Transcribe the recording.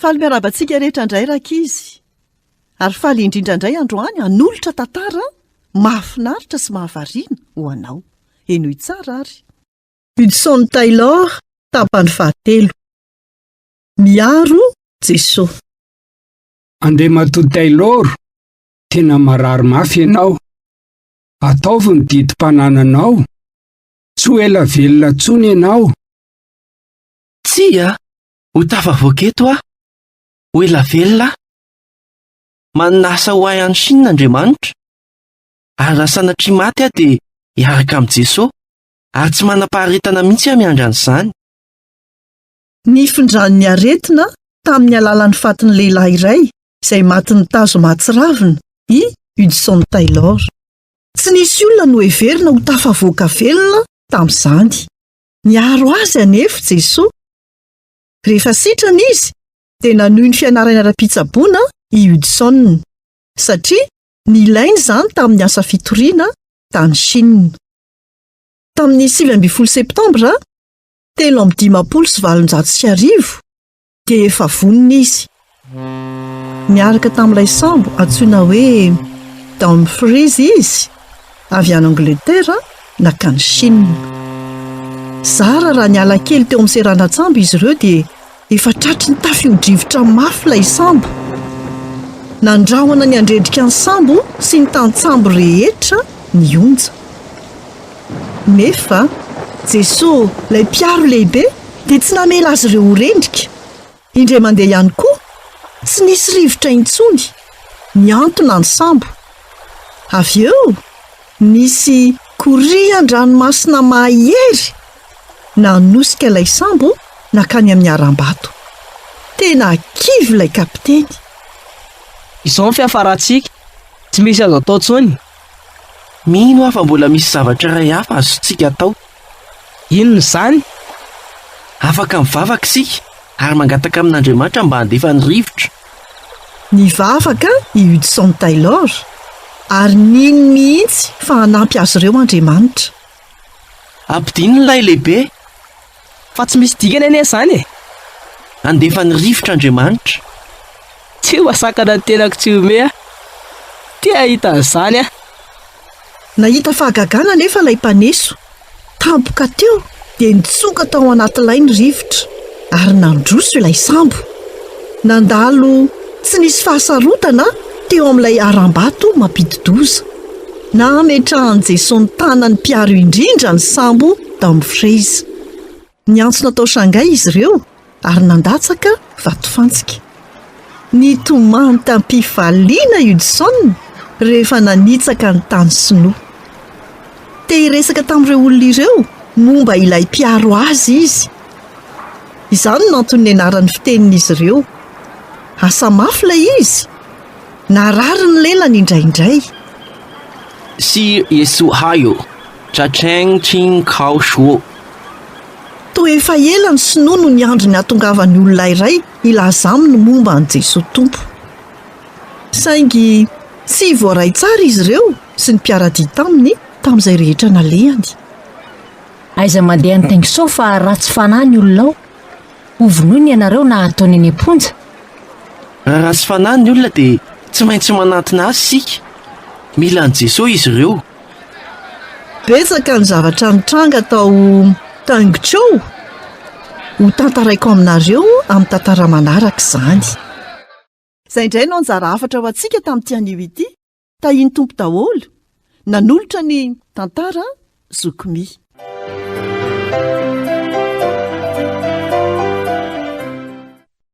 Faly miarahaba antsika rehetra indray rankizy. Ary faly indrindra indray androany hanolotra tantara mahafinaritra sy mahavariana ho anao. Henoy tsara ary. Hudson Taylor, tapany fahatelo. Miaro Jesoa. Andriamatoa Taylor, tena marary mafy ianao. Ataovy ny didim-panananao. Tsy ho ela velona intsony ianao. Tsia, ho tafavoaka eto aho. Ho ela velona aho. Manana asa ho ahy any Chine Andriamanitra. Ary raha sanatria maty aho dia hiaraka amin'i Jesoa. Ary tsy manam-paharetana mihitsy aho miandry an'izany. Nifindran'ny aretina tamin'ny alalan'ny fatin'ny lehilahy iray izay matin'ny tazo mahatsiravina i Hudson Taylor. Tsy nisy olona noheverina ho tafavoaka velona tamin'izany. Niaro azy anefa Jesoa. Rehefa sitrana izy dia nanohy ny fianarany ara-pitsaboana i Hudson, satria nilainy izany tamin'ny asa fitoriana tany Chine. Tamin'ny 19 Septambra 1853 dia efa vonona izy. Niaraka tamin'ilay sambo antsoina hoe Dumfries izy, avy any Angletera nankany Chine. Zara raha niala kely teo amin'ny seranan-tsambo izy ireo dia efa tratry ny tafio-drivotra mafy ilay sambo. Nandrahona ny handrendrika ny sambo sy ny tantsambo rehetra ny onja. Nefa Jesoa, ilay Mpiaro lehibe, dia tsy namela azy ireo ho rendrika. Indray mandeha ihany koa, tsy nisy rivotra intsony, nihantona ny sambo. Avy eo, nisy korian-dranomasina mahery nanosika ilay sambo nankany amin'ny harambato. Tena kivy ilay kapiteny. Izao ny fiafarantsika, tsy misy azo atao intsony. Mino aho fa mbola misy zavatra iray hafa azontsika atao. Inona izany? Afaka mivavaka isika ary mangataka amin'Andriamanitra mba handefa ny rivotra. Nivavaka i Hudson Taylor ary nino mihitsy fa hanampy azy ireo Andriamanitra. Ampidino ilay lehibe. Fa tsy misy dikany anie izany e! Handefa ny rivotra Andriamanitra. Tsy ho asakana ny tenako tsy hihomehy aho. Te hahita an'izany aho. Nahita fahagagana anefa ilay mpaneso. Tampoka teo dia nitsoka tao anaty lay ny rivotra ary nandroso ilay sambo. Nandalo tsy nisy fahasarotana teo amin'ilay harambato mampidi-doza. Nametrahan'i Jesoa ny tanany mpiaro indrindra ny sambo Dumfries. Niantsona tao Shanghai izy ireo ary nandatsaka vatofantsika. Nitomany tam-pifaliana i Hudson rehefa nanitsaka ny tany sinoa. Te hiresaka tamin'ireo olona ireo momba ilay mpiaro azy izy. Izany no antony nianarany fitenin'izy ireo. Asa mafy ilay izy. Narary ny lelany indraindray. Si Yesu Hayo, Cha Cheng Ching Kao Shuo. Toa efa ela ny Sinoa no niandry ny hahatongavan'ny olona iray hilaza aminy momba an'i Jesoa Tompo. Saingy tsy voaray tsara izy ireo sy ny mpiara-dia taminy tamin'izay rehetra nalehany. Aiza mandeha any Taingisoa fa ratsy fanahy ny olona ao. Hovonoiny ianareo na hataony any am-ponja. Raha ratsy fanahy ny olona dia tsy maintsy manantona azy isika. Mila an'i Jesoa izy ireo. Betsaka ny zavatra nitranga tao Tengchou. Ho tantaraiko aminareo amin'ny tantara manaraka izany. Izay indray no anjara hafatra ho antsika tamin'ity anio ity. Tahian'ny Tompo daholo. Nanolotra ny tantara Zoky Mi.